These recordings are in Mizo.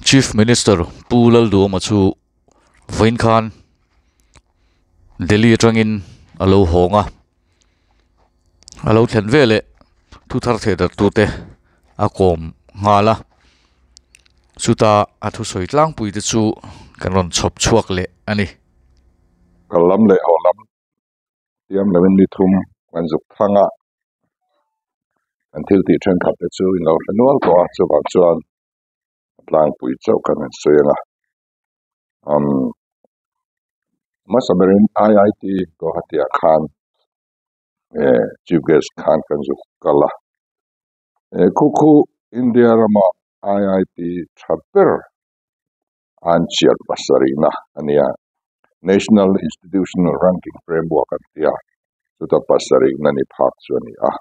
Chief Minister Pu Lalduhoma chu vawiin khan Delhi atangin a lo hawng a, a lo thlen veleh thu thar theh darh tute a kawm nghal a, chuta a thusawi tlangpui te chu kan rawn chhawp chhuak leh a ni. Kal lam leh haw lam tiam lovin ni thum kan zuk thang a, an thil tih thenkhat te chu in lo hre nual tawh a, chuvang chuan a tlangpui chauh kan han sawi ang a. Umm hmasa berin I_I_T Guwahati ah khan eh chief guest khan kan zuk kal a, eh khu khu India rama I_I_T tha ber an chiar pasarihna a nia, National Institutional Ranking Framework an ti a, chuta pasarihna ni phak chu a ni a.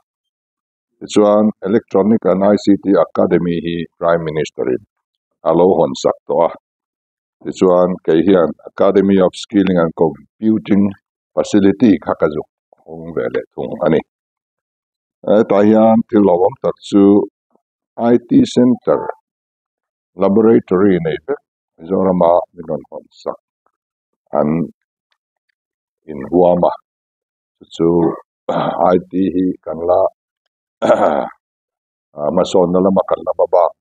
Tichuan Electronic and I_C_T Academy hi Prime Minister in a lo hawn sak tawh a, tichuan kei hian Academy of Skilling and Computing Facility kha ka zuk hawng ve leh thung a ni. Hetah hian thil hlauhawm tak chu I_T Center Laboratory nei vek Mizorama min rawn hawn sak an inhuam a, chu chu I_T hi kan la hmasawnna lama kan la hma bak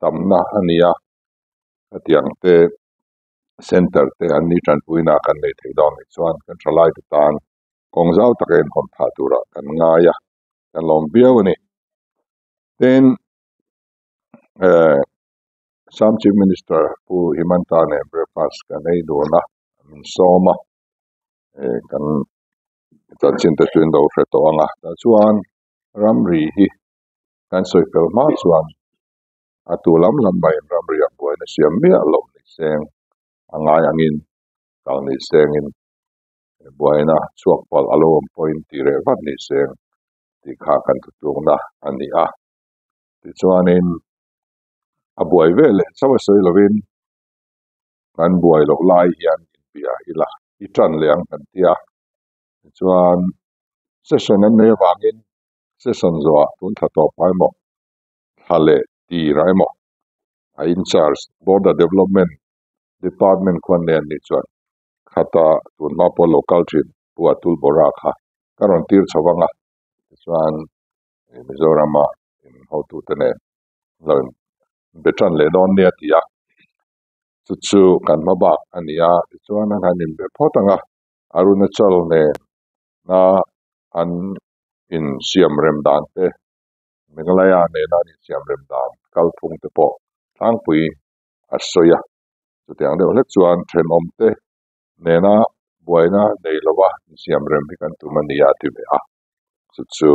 tamna a ni a, hetiang te center te an ni tanpuina kan nei thei dawn anih chuan kan thalai te tan kawng zau taka inhawn phah turah kan ngai a, kan lawm viau a ni. Tin, eh Assam Chief Minister Pu Himanta nen breakfast kan ei dun a, min sawm a, eh kan chanchin te chu in lo hre tawh ang a, tah chuan ramri hi kan sawi fel hma chuan a tu lam lam maiin ramri ah buaina siam miah loh ni seng a ngai angin kal ni sengin buaina chhuak palh a lo awm pawhin tih reh vat ni seng tih kha kan thutlukna a ni a. Tichuanin a buai vel leh chauh a sawi lovin kan buai loh lai hian inbia ila i tan leh ang kan ti a. Tichuan session an nei avangin session zawhah tun thla tawp ah emaw thla leh tir ah emaw a in charge border development department khuan nei an nih chuan khata tun hma pawh lo kal thin Pu Atul Bora kha ka rawn tir chho vang a tichuan Mizorama in hotute nen lo in be tan leh dawn nia ti a, chu chu kan hma bak a ni a, tichuan an han inbe phawt ang a, Arunachal nen na an insiam rem dan te, Meghalaya nena an insiam rem dan kalphung te pawh tlangpui a sawi a, chutiang deuh hlek chuan thenawm te nena buaina nei lova insiam rem hi kan tum a ni a ti ve a, chu chu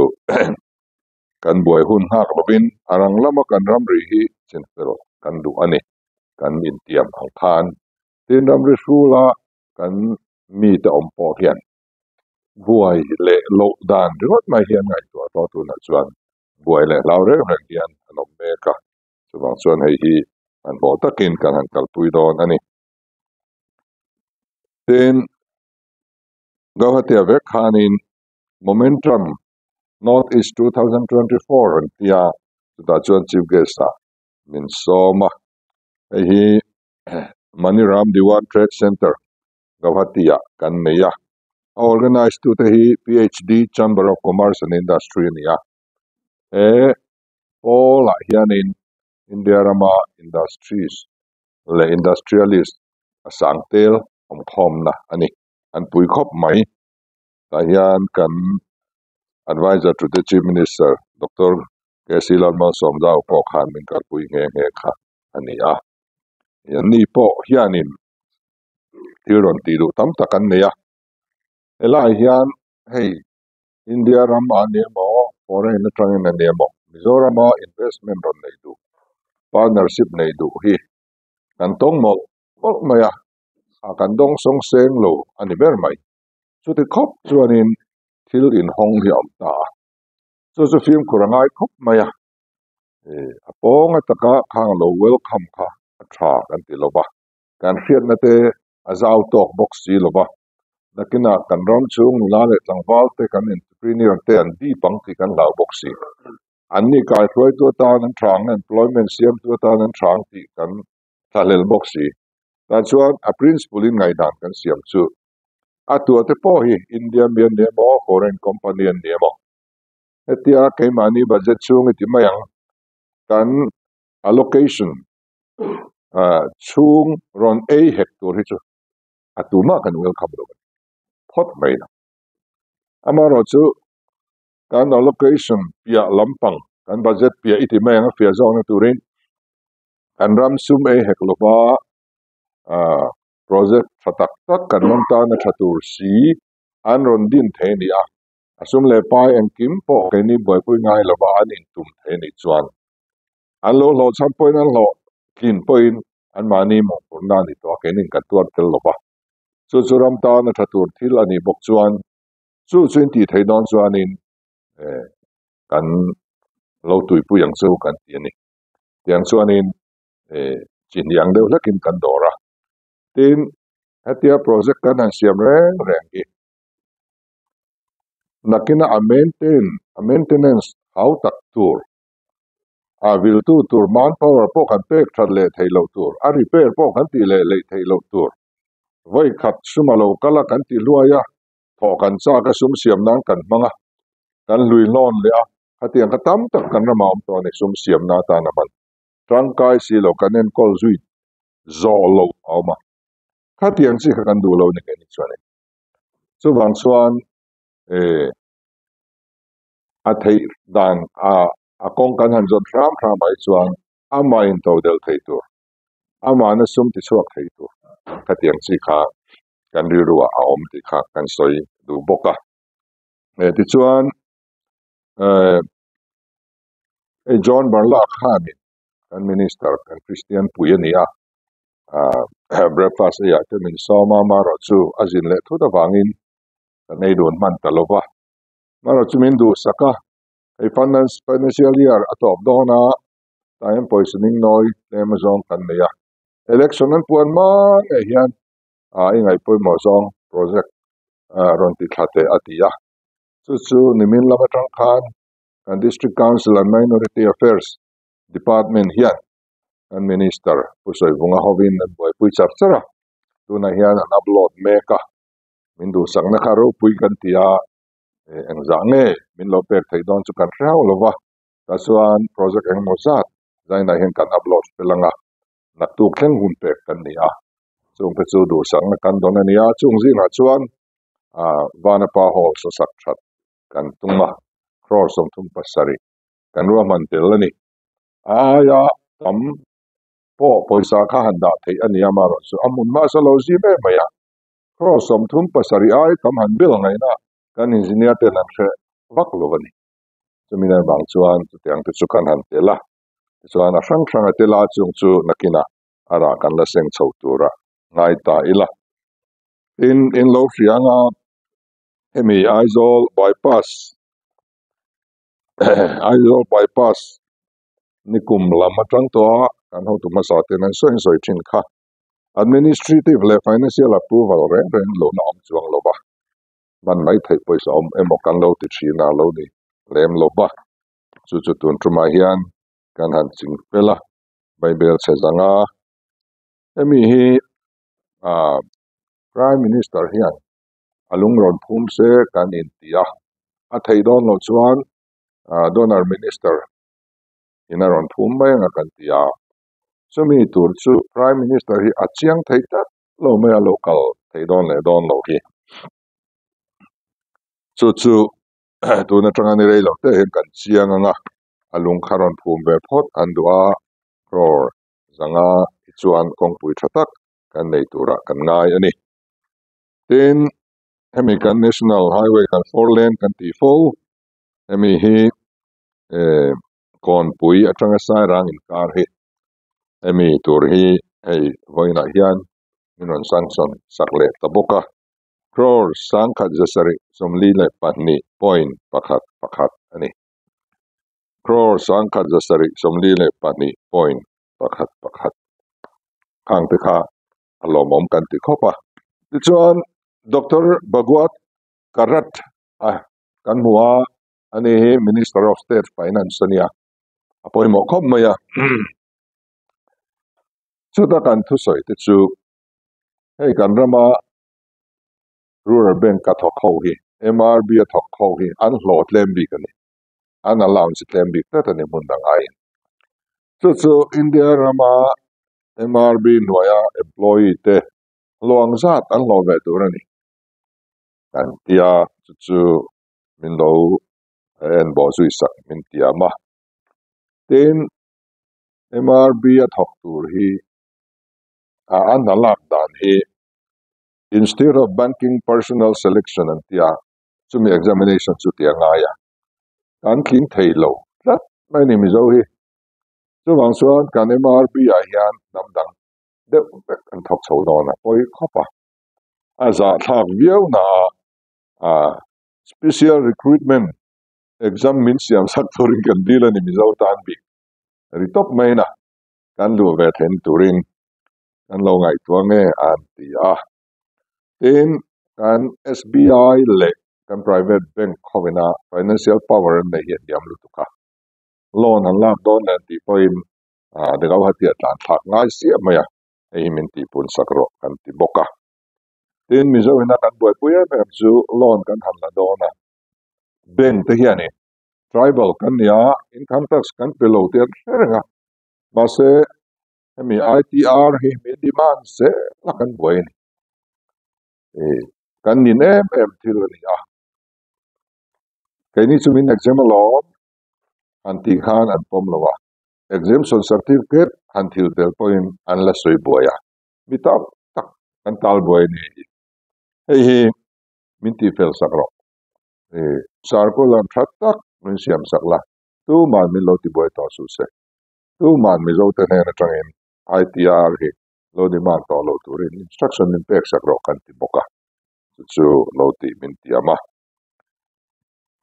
kan buai hun nghak lovin a rang lama kan ramri hi chinfel kan duh a ni, kan intiam ang khan. Tin, ramri hrula kan mite awm pawh hian buai leh loh dan ringawt mai hian ngaihtuah tawh tunah chuan buai leh hlau reng reng hian an awm mek a, chuvang chuan hei hi hmanhmawh takin kan han kalpui dawn a ni. Tin, Gauhatia vek khanin Momentum North East 2024 an ti a, chutah chuan Chief Guest ah min sawm a, hei hi Maniram Diwan Trade Centre Gauhati ah kan nei a, a organise tute hi PHD Chamber of Commerce and Industry a ni a, he pawl ah hianin India rama industries leh industrialist a sang tel awmkhawmna a ni, an pui khawp mai. Tah hian kan advisor to the Chief Minister Doctor K_C Lalmalsawmzau pawh khan min kalpui nghe nghe kha a ni a. Anni pawh hianin thil rawn tih duh tam tak an nei a. Helaiah hian hei India ram a ni emaw foreign atangin a ni emaw Mizorama investment rawn nei duh partnership nei duh hi kan tawng mawlh mawlh mai a, a kan dawng sawng seng lo a ni ber mai. Chuti khawp chuanin thil inhawng hi a awm ta a, chu chu fimkhur a ngai khawp mai a, ih a pawnga taka khang lo welcome kha a tha kan ti lo va, kan hriatna te a zau tawk bawk si lo va, nakinah kan ram chhung nula leh tlangval te kan entrepreneur te an dip ang tih kan hlau bawk si. Anni kaihruaitu atan an tha ang, employment siamtu atan an tha ang tih kan. Thlahlel bawk si. Tah chuan a principle in ngaihdan kan siam chu a tua te pawh hi India mi an ni emaw foreign company an ni emaw hetia keimahni budget chhung i ti mai ang kan allocation chhung rawn ei hek tur hi chu a tumah kan welcome lo a ni phawt mai lo. Amaherawhchu kan allocation piah lampang kan budget piah i ti mai ang a fiah zawkna turin kan ram sum ei hek lova ah project tha tak tak kan ram tana tha tur si an rawn din thei a ni a, a sum leh pai engkim pawh keini buaipui ngai lova an intum thei a nih chuan an lo hlawhchham pawhin an hlawhtlin pawhin anmahni mawhphurhna a ni tawh a keini kan tuar tel lova chu chu ram tana tha tur thil a nih bawk chuan chu chu in tih theih dawn chuanin eh kan lo tuipui ang chu kan ti a ni. Tiang chuanin eh chi hniang deuh hlekin kan dawr a, tin hetia project kan han siam reng reng hi nakina a maintain a maintenance hau tak tur a viltu tur manpower pawh kan pek that leh theih loh tur a repair pawh kan tih leh leih theih loh tur vawi khat sum a lo kal a kan ti hluai a thawh kan chak a sum siam nan kan hmang a kan hlui hlawn leh a Khatiang kha tam tak kan ramah awm tawh a ni, sum siamna atan a hman tangkai si lo, kan enkawl zui zawh loh a awm a, khatiang chi kha kan duh lo ni kei ni chuan in. Chuvang chuan eh a theih dan a a kawng kan han zawn hram hram ah hi chuan amah in to delh thei tur, amahna sum ti chhuak thei tur khatiang chi kha kan rilru ah a awm tih kha kan sawi duh bawk a. Eh tichuan eh hei John Barla khanin kan minister kan Christian pui a ni a ah breakfast eiah te min sawm a amaherawhchu a zin leh thut avangin kan ei dun hman ta lo va amaherawhchu min duhsak a hei finance financial year a tawp dawn a tah hian pawisa ning nawi tlem azawng kan nei a election an puan hma ngei hian ah i ngaihpawimawh zawng project ah rawn ti thla teh a ti a. Chu chu nimin lam atang khan kan District Council and Minority Affairs Department hian kan Minister Pu Sawivunga hovin an buaipui char char a, tunah hian an upload mek a, min duhsakna kha ropui kan ti a, engzah nge min lo pek theih dawn chu kan hre hauh lo va, tah chuan project engemaw zat zainah hian kan upload fel ang a, naktuk thleng hun pek kan ni a, chungte chu duhsakna kan dawn a ni a, chung zingah chuan ah Vanapa Hall sasak that kan tum a, crore 37 kan ruahman tel a ni. A aia tam pawh pawisa kha han dah theih a ni a, amaherawhchu a hmun hmasa lo zim em mai a, crore 37 ai tam han bel ngaihna kan engineer ten an hre vak lo a ni. Chumi nen vang chuan chutiang te chu kan han tel a, tichuan a hrang hrang a tel a, chung chu nakinah a rah kan la seng chho tura ngai ta ila. Tin, in lo hria anga hemi Aizawl bypass Aizawl bypass nikum lam atang tawh a kan hotu hmasa ten an sawi sawi thin kha administrative leh financial approval reng reng lo na awm chuang lo va hman mai theih pawisa awm emaw kan lo ti thin a lo ni lem lo va chu chu tun tumah hian kan han ching fel a Bible chhe zanga hemi hi ah Prime Minister hian a lung rawn phum se kan inti a, a theih dawn loh chuan ah Donor Minister in a rawn phum mai anga kan ti a, chumi tur chu Prime Minister hi a chiang thei tlat lo mai a lo kal theih dawn leh dawn loh hi. Chu chu tun atanga ni rei lo te hian kan chiang ang a, a lung kha rawn phum ve phawt an duh a, crore zanga hi chuan kawngpui tha tak kan nei turah kan ngai a ni. Tin, hemi kan National Highway kan four lane kan tih fo, hemi hi eh kawnpui atanga Sairang inkar hi hemi tur hi hei vawiinah hian min rawn sanction sak leh ta bawk a. Crore 1742.11 a ni. Crore 1742.11 khang te kha a lawmawm kan ti khawp a. Tichuan Doctor Bhagwat Karad a kan hmu a, ani hi Minister of State Finance a nia, a pawimawh khawp mai a. Chuta kan thusawi te chu hei kan rama Rural Bank a thawk ho hi, MRB a thawk ho hi an hlawh tlem bik a ni. An allowance tlem bik tlat a ni hmun dang aiin. Chu chu India rama MRB hnuaia employee te hlawh ang zat an hlawh ve tur a ni. Kan tia chu chu min lo en bawh zui sak min tiam a. Tin, MRB a thawk tur hi a a hna lak dan hi Institute of Banking Personnel Selection an tia, chumi examination chu ti a ngai a, kan tling thei lo tlat mai a ni Mizo hi. Chuvang chuan kan MRB ah hian hnam dang deuh vek an thawk chho dawn a, pawi khawp a, a zahthlak viau na a, special recruitment exam min siam sak turin kan dil a ni Mizo tan bik ri tawp mai na kan luh ve theihna turin kan lo ngaihtuah nge an ti a. Tin, kan SBI leh kan private bank khawina financial power an neih hi a hniam lutuk a. Loan an lak dawn leh an tih pawhin Degauhati a tlan thlak ngai siah mai a, hei hi min tihpun sak rawh kan ti bawk a. Tin, Mizo ina kan buaipui em em chu loan kan han la dawn a, bank te hianin tribal kan ni a, income tax kan pe lo tih an hre reng a, mahse hemi ITR hi min demand zel a kan buai a ni. Kan nin em em thil a ni a, keini chu min exam alawm han tih khan an pawm lo a, exemption certificate han thil tel pawhin an la sawi buai a, mi tam tak kan tal buai a ni hei. Hei hi min tihfel sak rawh. Circular tha tak min siam sak la, tuman min lo tibuai tawh suh se. Tuman Mizote hnen atangin ITR hi lo demand tawh lo turin instruction min pek sak rawh kan ti bawk a, chu chu lo tih min tiam a.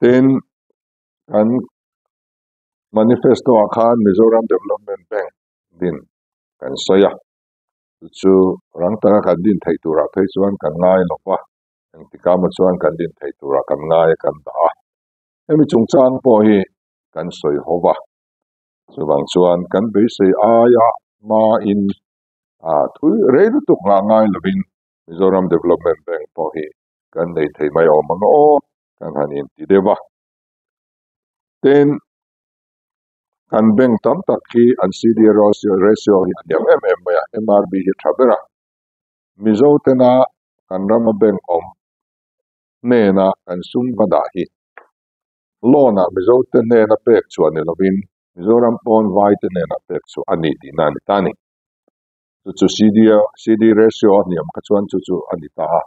Tin, kan manifesto ah khan Mizoram Development Bank din kan sawi a, chu chu rang taka kan din theih turah phei chuan kan ngai lo va, engtikah emaw chuan kan din theih turah kan ngai a kan dah a. Hemi chungchang pawh hi kan sawi ho va, chuvang chuan kan beisei aia hmain thui rei lutuk nghah ngai lovin Mizoram Development Bank pawh hi kan nei thei mai awm ang aw kan han inti deuh a. Tin, kan bank tam tak hi an CD ratio hi a hniam em em mai a, MRB hi a tha ber a. Mizo tena kan rama bank awm hnena kan sum va dah hi loan ah Mizo te hnena pek chhuah ni lovin Mizoram pawn vai te hnena pek chhuah a ni tihna a ni ta a ni. Chu chu CD CD ratio a hniam kha chuan chu chu a ni ta a.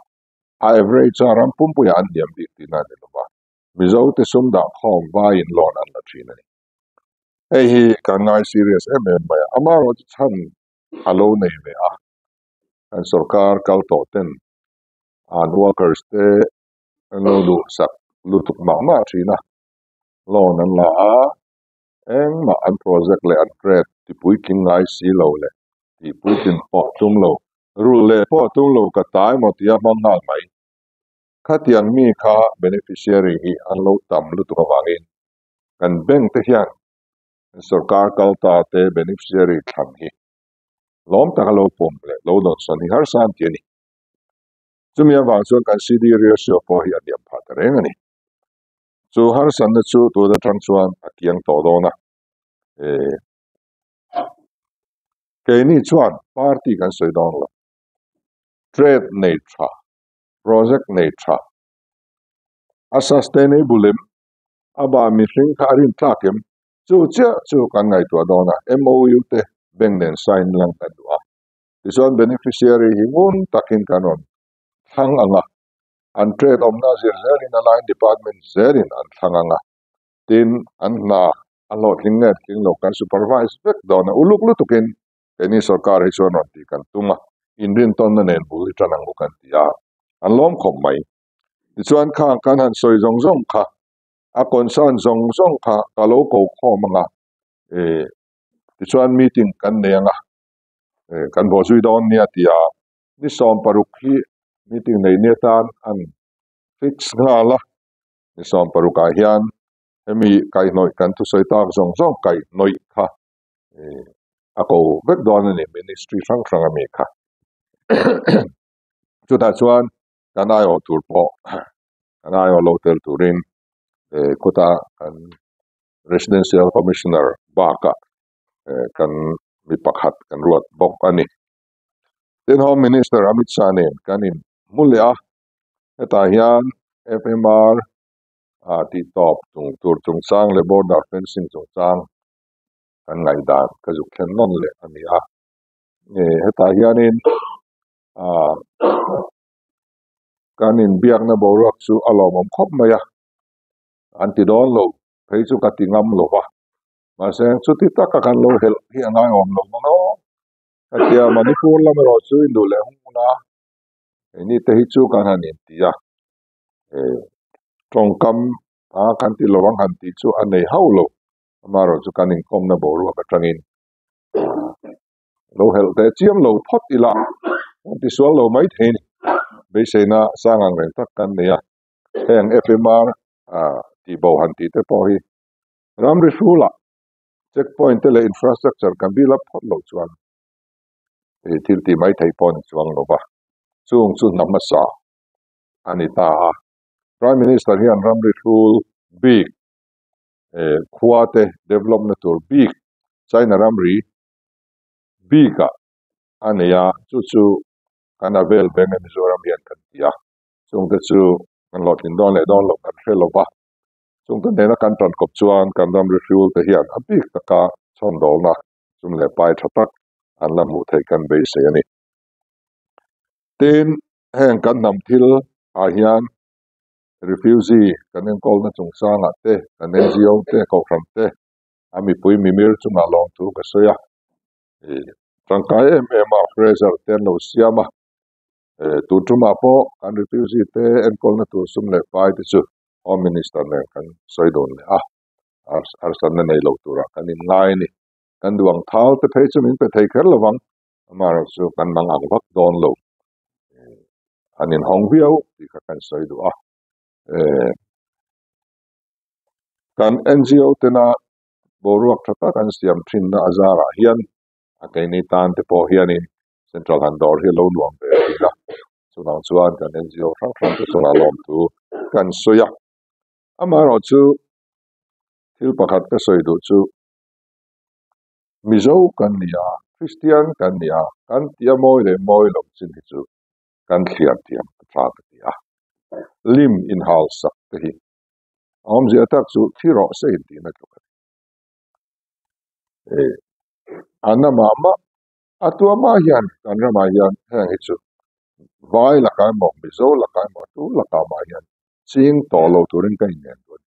A average a ram pumpuiah an hniam bik tihna a ni lova. Mizo te sum dah khawm vaiin loan an la thin a ni. Hei hi kan ngai serious em em mai a, amaherawhchu chhan a lo nei ve a. Kan sorkar kal tawh ten an workers te an lo duh sak lutuk mah mah thin a, loan an la a, engmah an project leh an trade ti puitling ngai si lo leh tih puitlin pawh tum lo, rulh leh pawh tum lo ka ta emaw tia hmang nghal mai. Khatiang mi kha beneficiary hi an lo tam lutuk avangin kan bank te hian sorkar kal ta te beneficiary thlan hi lawm taka lo pawm leh lo dawnsawn hi harsa an ti a ni. Chumi avang chuan kan CD ratio pawh hi a hniam phah ta reng a ni. Chu harsanna chu tun atang chuan a kiang tawh dawn a. Keini chuan party kan sawi dawn lo. Trade nei tha, project nei tha, a sustainable em, a bah mihring kha a rintlak em, chu chiah chu kan ngaihtuah dawn a. MOU te bank nen sign lang kan duh a. Tichuan beneficiary hi ngun takin kan rawn thlang ang a, an trade awmna zir zelin a line department zelin an thlang ang a, tin an hna a hlawhtling nge tling lo kan supervise vek dawn a, uluk lutukin keini sorkar hi chuan rawn tih kan tum a, inrintawnna nen bul hi tan ang u kan ti a, an lawm khawp mai. Tichuan khang kan han sawi zawng zawng kha, a concern zawng zawng kha ka lo ko khawm ang a, tichuan meeting kan nei ang a, kan bawh zui dawn nia tia ni 16 hi meeting nei ni atan an fix nghal a, ni 16 ah hian hemi kaihhnawih kan thusawi tak zawng zawng kaihhnawih kha. a ko vek dawn a ni ministry hrang hrang ami kha chutah chuan kan aiawh tur pawh kan aiawh lo tel turin eh khuta kan residential commissioner bakah eh kan mi pakhat kan ruat bawk a ni. Tin Home Minister Amit Shah nen kan in hmu leh a hetah hian F_M_R ah tih tawp chung tur chungchang leh border fencing chungchang kan ngaihdan ka zuk thlen nawn leh a ni a eh hetah hianin ah kan inbiakna boruak chu a lawmawm khawp mai a an ti dawn lo phei chu ka ti ngam lo va mahse chuti taka kan lo helh hi a ngaiawm lo ang aw hetia Manipur lam erawh chu induh leh hun a keini te hi chu kan han inti a eh tawngkam a kan ti lo ang han tih chu a nei hauh lo amaherawh chu kan inkawmna boruak atangin lo helh teh chiam lo phawt ila kan ti sual lo mai thei a ni beiseina sang ang reng tak kan nei a heng F_M_R ah tih bo han tih te pawh hi ramri hrulah checkpoint te leh infrastructure kan build up phawt loh chuan ih thil tih mai theih pawh a ni chuang lo va chung chu hna hmasa a ni ta a prime minister hian ramri hrul bik eh khua te develop na tur bik china ramri bik ah a nei a chu chu kan a vel veng a Mizoram hian kan ti a chung te chu kan hlawhtlin dawn leh dawn loh kan hre lo va chung te nena kan tan kawp chuan kan ramri hrul te hian a bik taka chhawn dawlna chum leh pai tha tak an la hmuh theih kan beisei a ni. Tin heng kan hnam thil ah hian refugee kan enkawlna chungchangah te kan N_G_O te kohhran te a mipui mimir chungah lawm thu ka sawi a ih tangkai em em a freezer te an lo siam a eh tun tumah pawh kan refugee te enkawlna tur sum leh pai te chu home minister nen kan sawi dawn leh a harsatna nei lo turah kan in ngai a ni kan duang thau te phei chu min pe thei kher lovang amaherawh chu kan mang ang vak dawn lo an in hawng viau tih kha kan sawi duh a eh kan N_G_O tena boruak tha tak an siam thin na a zarah hian a keini tan te pawh hianin central han dawr hi a lo nuam ve thin a chuvang chuan kan N_G_O hrang hrang te chungah lawm thu kan sawi a amaherawh chu thil pakhat ka sawi duh chu Mizo kan ni a Christian kan ni a kan tia mawi leh mawi lo chin hi chu kan thliar thiam a tha ka ti a lim inhal sak te hi a awmzia tak chu thi rawh se intihna tluk a ni eh an amah mah a tuamah hian kan ramah hian heng hi chu vai lakah emaw Mizo lakah emaw tu lakah mah hian ching tawh lo turin ka inen duh a ni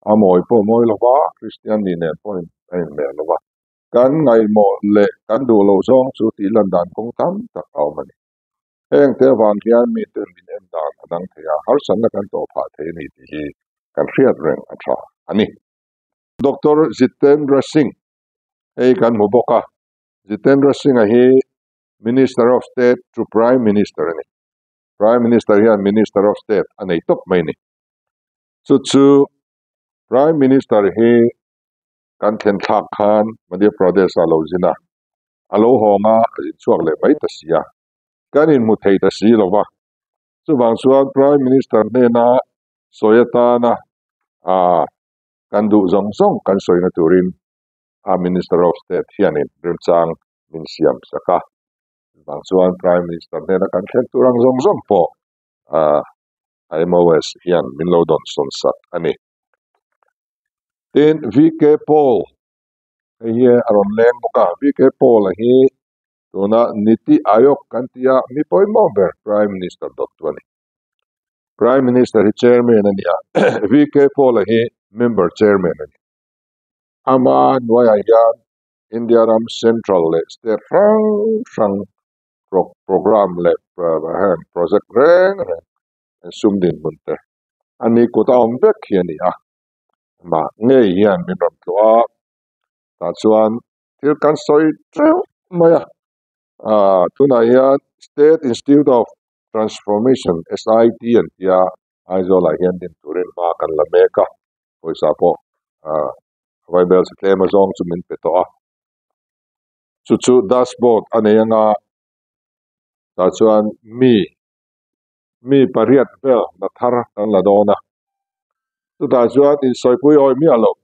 a mawi pawh mawi lova Christian ni nen pawh a inhmel lova kan ngaihmawh leh kan duh loh zawng chu tih lan dan kawng tam tak a awm a ni heng te avang hian mi ten min en dan a dang thei a harsatna kan tawh phah thei a ni tih hi kan hriat reng a tha a ni. Doctor Jitendra Singh hei kan hmu bawk a Jitendra Singh a hi Minister of State to Prime Minister a ni Prime Minister hian Minister of State a nei tawp mai a ni chu chu Prime Minister hi kan thlen thlak khan Madhya Pradesh ah lo zin a a lo hawng a a zin chhuak leh mai ta si a kan inhmu thei ta si lo va chuvang chuan Prime Minister hnena sawi atana ah kan duh zawng zawng kan sawina turin a Minister of State hianin remchang min siam sak a chuvang chuan Prime Minister hnena kan thlen tur ang zawng zawng pawh ah M_O_S hian min lo dawn sawn sak a ni. Tin V_K Paul hei hi a rawn leng bawk a V_K Paul a hi tuna Niti Aayog kan ti a mi pawimawh ber Prime Minister dawt tu a ni. Prime Minister hi chairman a ni a V_K Paul a hi member chairman a ni. Ama hnuaiah hian India ram central leh state hrang hrang program leh heng project reng reng sum dinhmun te ani kut a awm vek hi a ni a mah ngei hian min rawn tlawh a tah chuan thil kan sawi teuh mai a ah tunah hian State Institute of Transformation S_I_T an tia Aizawl ah hian din turin hma kan la mek a pawisa pawh ah vaibel tlem a zawng chu min pe tawh a. Chu chu dashboard a nei anga tah chuan mi mi pariat vel hna thar kan la dawn a chutah chuan insawipui awi miah loh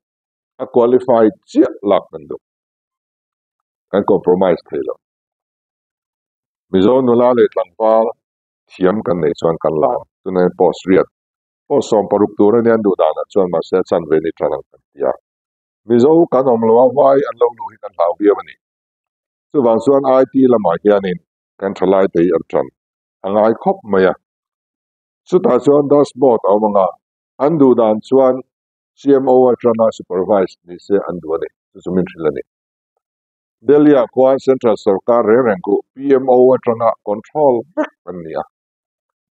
a qualify chiah lak kan duh kan compromise thei lo Mizo nula leh tlangval thiam kan neih chuan kan la ang tunah hian post riat post 16 tur a nia an duh danah chuan mahse a chanve ni tan ang kan ti a Mizo kan awm lo a vai an lo luh hi kan hlau viau a ni chuvang chuan IT lamah hianin kan thalai te hi an tan a ngai khawp mai a chutah chuan dashboard a awm ang a an duh dan chuan CMO atanga supervise ni se an duh a ni chu chu min hrilh a ni. Delhi ah khuan Central Sorkar reng reng khu PMO atanga control vek an ni a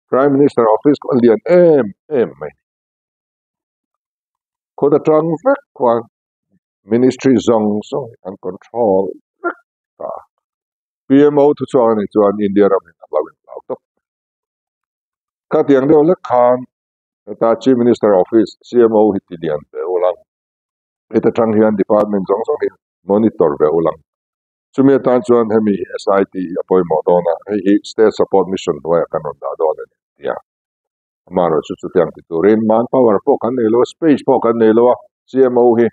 Prime Minister office khu a lian em em mai khawt atang vek khuan Ministry zawng zawng hi an control vek ta a PMO thuchhuak a nih chuan India ram in a hlau in hlau tawp khatiang deuh lek khan heta Chief Minister office CMO hi ti lian ve ul ang heta tang hian department zawng zawng hi monitor ve ul ang chumi atan chuan hemi SIT hi a pawimawh dawn a hei hi state support mission hnuaiah kan rawn dah dawn a ni a ti a amaherawhchu chutiang ti turin manpower pawh kan nei lo a space pawh kan nei lo a CMO hi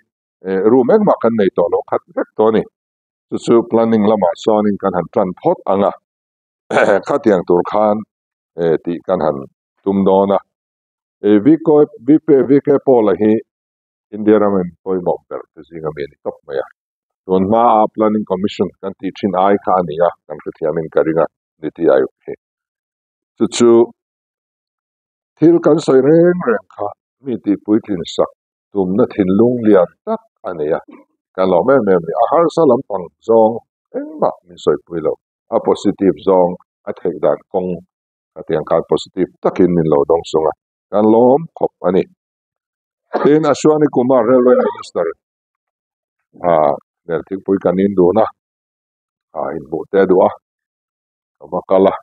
room engmah kan nei tawh lo khat vek tawh a ni chu chu planning lamah chuanin kan han tan phawt ang a khatiang tur khan tih kan han tum dawn a VK Paul-a hi India ramin pawimawh ber te zinga mi a ni tawp mai a tun hmaa planning commission kan tih thin ai kha a ni a kan hrethiamin ka ring a niti Aayog hi chu chu thil kan sawi reng reng kha mi tih puitlin sak tumna thinlung lian tak a nei a kan lawm em em a ni a harsa lampang zawng engmah min sawipui lo a positive zawng a theih dan kawng khatiang khan positive takin min lo dawng sung a kan lawm khawp a ni. Tin Ashwani Kumar Railway Minister ah hmel thingpui kan in dun a ah inhmuh te a duh a ka va kal a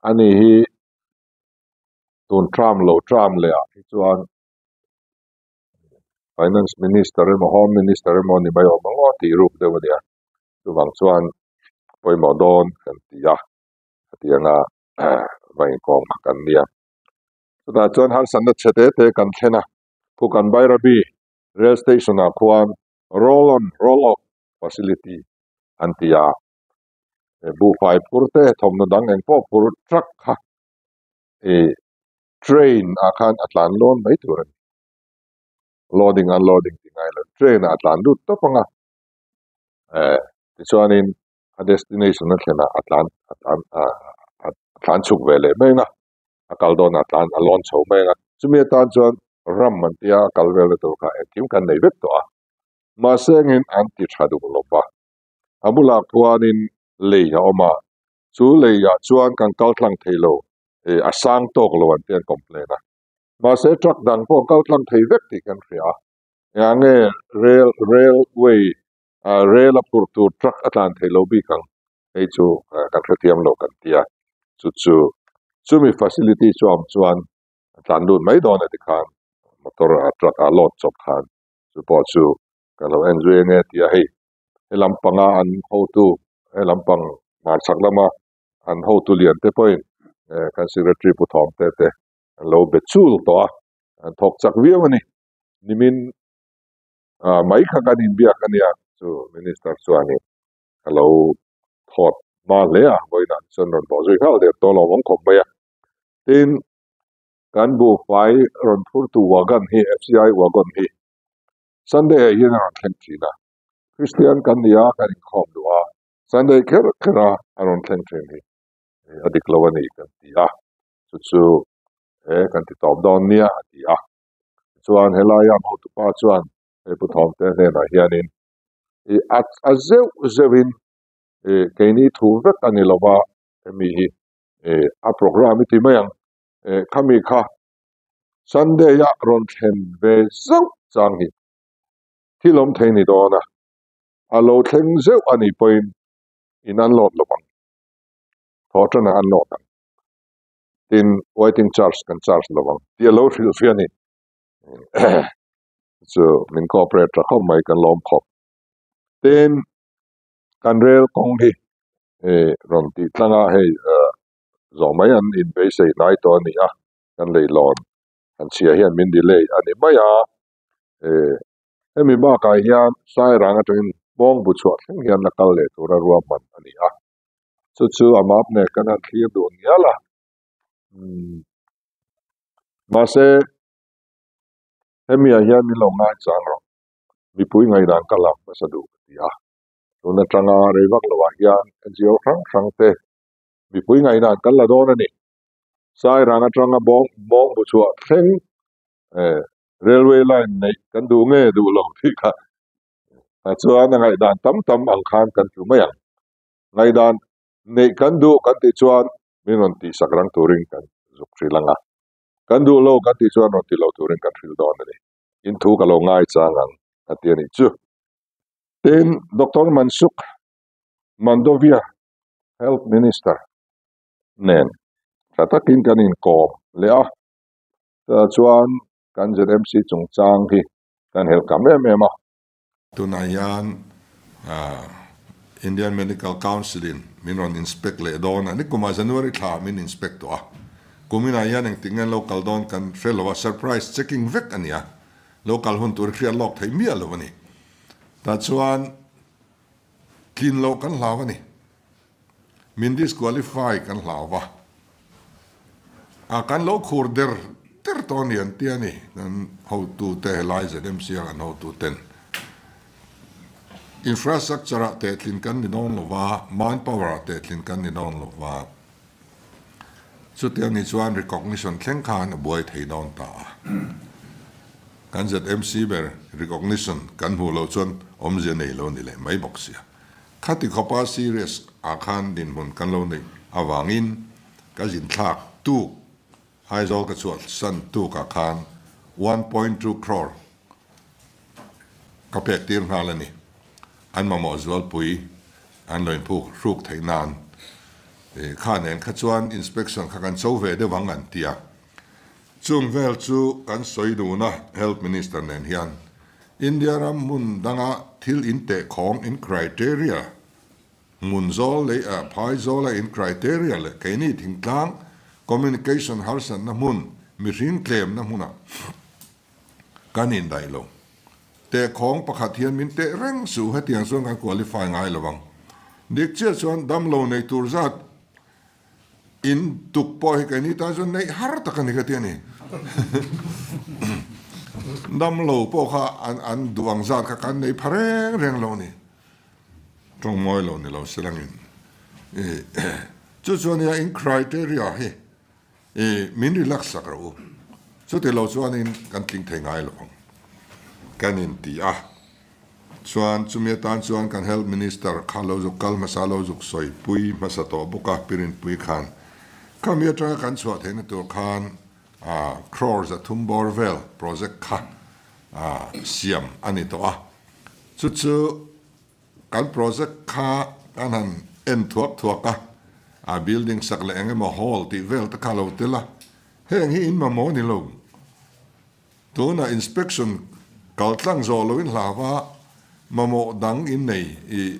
ani hi tun term lo term leh ah hi chuan Finance Minister emaw Home Minister emaw ni mai awm ang aw tih ruk deuh a nia chuvang chuan pawimawh dawn kan ti a hetianga va inkawm kha kan nia chutah chuan harsatna chhe te te kan thlen a Phukan Bairabi rail station ah khuan roll on roll off facility an ti a buhfai phur te thawmhnaw dang eng pawh phur truck kha ih train ah khan a tlan lawn mai tur a ni loading unloading tih ngai lo train ah a tlan lut tawp ang a eh tichuanin a destination a thlen ah a tlan a tlan ah a tlan chhuk ve leh mai ang a a kal dawn ah a tlan a lawn chho mai ang a chumi atan chuan ram an tia a kal vel na tur kha engkim kan nei vek tawh a mahse engin an ti tha duh lo va a bulah khuanin lei a awm a chu lei ah chuan kan kal tlang thei lo ih a sang tawk lo an ti an complain a mahse truck dang pawh kal tlang thei vek tih kan hria a engah nge rail railway ah rail a phurh tur truck a tlan thei lo bik ang hei chu kan hrethiam lo kan ti a chu chu chumi facility chu a awm chuan a tlan lut mai dawn a tikhan motor a truck a load chawp khan chu pawh chu ka lo en zui enge tia hei he lampanga an hotu he lampang hmarchhak lama an hotu lian te pawhin eh kan secretary pu thawm te te an lo be chul tawh a an thawk chak viau a ni nimin ah mai kha kan inbiak a nia chu minister chuanin a lo thawt hma hle a vawiinah chuan rawn bawh zui nghal der tawh lo awm khawp mai a tin kan buhfai rawn phurtu wagon hi F_C_I wagon hi Sunday ah hian a rawn thleng thin a Kristian kan ni a kan inkhawm duh a Sunday kher kher a a rawn thleng thin hi a dik lo a ni kan ti a chu chu he kan ti tawp dawn nia a ti a chuan helaia hotupa chuan hei pu Thawmte hnenah hianin ih a a zeuh zeuhin ih keini thu vek a ni lova hemi hi ih a programme i ti mai ang ih khami kha Sunday a rawn thlen ve zeuh chang hi thil awm thei ni dawn a a lo thleng zeuh a nih pawhin in an load lo ang thaw tanah an load ang tin waiting charge kan charge lo ang tih a lo hrilh fiah a ni chu min cooperate tha khawp mai kan lawm khawp tin. Kan rel kawng hi rawn tih tlang a hei zawh mai an inbeisei hnai tawh a ni a, kan leihlawn han chhia hian min delay a ni mai a, hemi bakah hian Sairang atangin Bawngbu chhuah thleng hian la kal leh tura ruahman a ni a, chu chu a map nen kan han thlir duh ngial a, mahse hemi ah hian min lo ngaichang rawh, mipui ngaihdan ka lam hmasa duh ka ti a, tun atanga rei vak lo ah hian NGO hrang hrang te mipui ngaihdan kan la dawn a ni. Sairang atanga bawng bawngbu chhuah thleng eh railway line neih kan duh nge duh lo tih kha ah chuan a ngaihdan tam tam ang khan kan tlu mai ang. Ngaihdan neih kan duh kan tih chuan min rawn tihsak rang turin kan zuk hrilh ang a, kan duh lo kan tih chuan rawn ti lo turin kan hrilh dawn a ni. In thu ka lo ngai chang ang a ti a nih chu. Tin, Doctor Mansukh Mandovia, Health Minister nen tha takin kan inkawm leh a, chutah chuan kan ZMC chungchang hi kan helh kam em em a. Tunah hian Indian Medical Council in min rawn inspect leh dawn a, nikumah January thla min inspect tawh a, kuminah hian engtik nge an lo kal dawn kan hre lo a, surprise checking vek a ni a, lo kal hun tur hi hriat lawk theih miah lo a ni. Tah chuan tlin loh kan hlau a ni. Min disqualify kan hlau va, a kan lo khur der der tawh a ni an ti a ni, kan hotute helai ZMC a kan hotuten infrastructure ah tehtlin kan ni dawn lo va, manpower ah tehtlin kan ni dawn lo va, chutiang ni chuan recognition thleng khan a buai thei dawn ta a, kan ZMC ber recognition kan hmuh loh chuan awmzia nei lo ni leh mai bawk sia. Khati khawpa serious ah khan dinhmun kan lo neih avangin ka zin thlak tuk Aizawl ka chhuah san tuk ah khan 1.2 crore ka pek tir nghal a ni. An mamawh zualpui an lo inphuk hruk theih nan kha nen kha chuan inspection kha kan cho ve deuh ang an ti a. Chung vel chu kan sawi dun a Health Minister nen hian India ram hmun danga thil in teh khawng in criteria, hmun zawl leh phai zawla in criteria leh keini thingtlang communication harsatna hmun, mihring tlemna hmunah kan indaih lo. Teh khawng pakhat hian min teh reng suh, hetiang chuan kan qualify ngai lo ang. Dik chiah chuan damlo nei tur zat In tuk pawh hi keini tan chuan neih har tak a ni ka ti a ni. Damlo pawh kha an duh ang zat kha kan nei pha reng reng lo a ni. Tawng mawi lo ni lo se langin. Chu chuan nia in criteria hi min relax sak rawh u. Chuti lo chuanin kan tling thei ngai lo ang. Kan inti a. Chuan chumi atan chuan kan Health Minister kha lo zuk kal hmasa lo zuk sawi pui hmasa tawh bawk a, Pirinpui khan. Khami atanga kan chhuah theihna tur khan crore za thum bawr vel project kha siam a ni tawh a. Chu chu kan project kha kan han en thuak thuak a, a building sak leh eng emaw hall tih vel te kha lo tel a, heng hi in mamawh ni lo. Tunah inspection kal tlang zawh loin hlava mamawh dang in nei i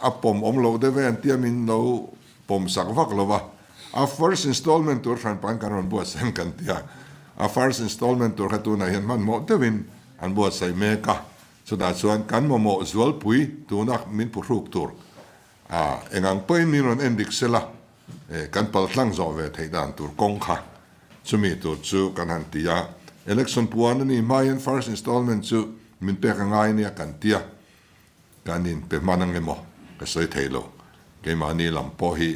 a pawm awm loh deuh e an tia min lo pawm sak vak lo va. A first installment tur hranpain kan rawn buatsaih ang kan tia. A first installment tur kha tunah hian hmanhmawh deuhin an buatsaih mek a. Chutah chuan kan mamawh zualpui tuna min phuhruk tur a engang pawhin min rawn en dik sela kan pal tlang zawh ve theih dan tur kawng kha chumi tur chu kan han ti a. Election puan a ni hma hian first installment chu min pek a ngai nia kan ti a, kan in pe hman ang emaw ka sawi thei lo. Keimahni lam pawh hi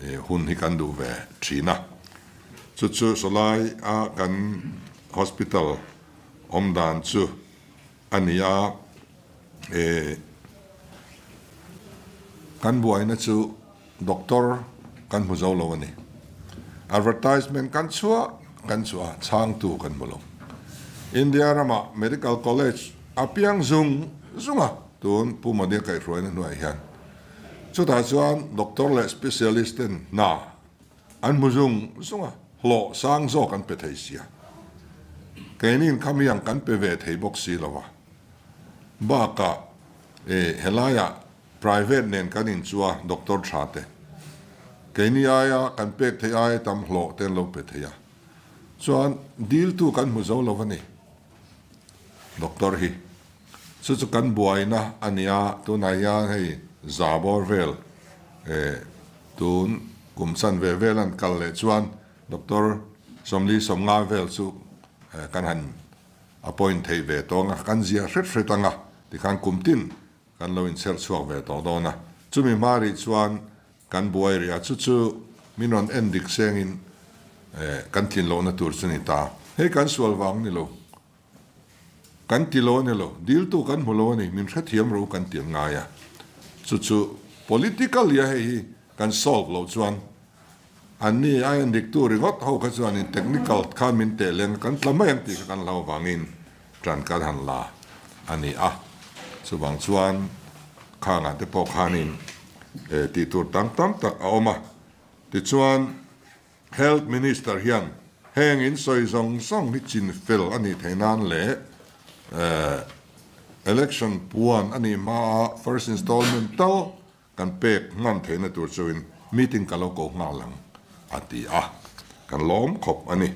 hun hi kan duh ve thin a. Chu chu sawlai a kan hospital awm dan chu a ni a, kan buaina chu Doctor kan hmu zo lo a ni. Advertisement kan chhuah kan chhuah a, chhangtu kan hmu lo. India ramah Medical College a piang zung zung a, tun Pu Modi a kaihhruaina hnuaiah hian. Chutah chuan Doctor leh Specialist ten hna an hmu zung zung a, hlawh sang zawk an pe thei sia. Keini inkham hian kan pe ve thei bawk si lo a. Bakah helaiah. Private nen kan in chu a doctor tha te keini aia kan pek theih aia tam hlawh te an lo pe thei a, chuan dil tu kan hmu zo lo a ni doctor hi. Chu chu kan buaina a nia, tunah hian hei za bawr vel eh tun kum chan ve vel an kal leh chuan doctor 40 50 vel chu kan han appoint theih ve tawh ang a, kan zia hret hret ang a, tikhan kum tin kan lo inchherh chhuak ve tawh dawn a, chumi hma rih chuan kan buai rih a, chu chu min rawn en dik sengin kan tlin lohna tur chu ni ta. Hei kan sual vang ni lo, kan ti lo a ni lo, diltu kan hmu lo a ni, min hrethiam ro kan ti an ngai a, chu chu political ia hei hi kan solve loh chuan An ni a en diktu ringawt ho kha chuanin technical khan min teh leng a, kan tla mai ang tih kha kan hlau vangin ṭan kan han la a ni a. Chuvang chuan khangah te pawh khanin tih tur tam tam tak a awm a. Tichuan Health Minister hian heng in sawi zawng zawng hi chin fel a nih theih nan leh election puan a nih hmaa first installment tal Kan pek hman theihna tur chuin meeting ka lo ko nghal ang, a ti a, kan lawm khawp a ni.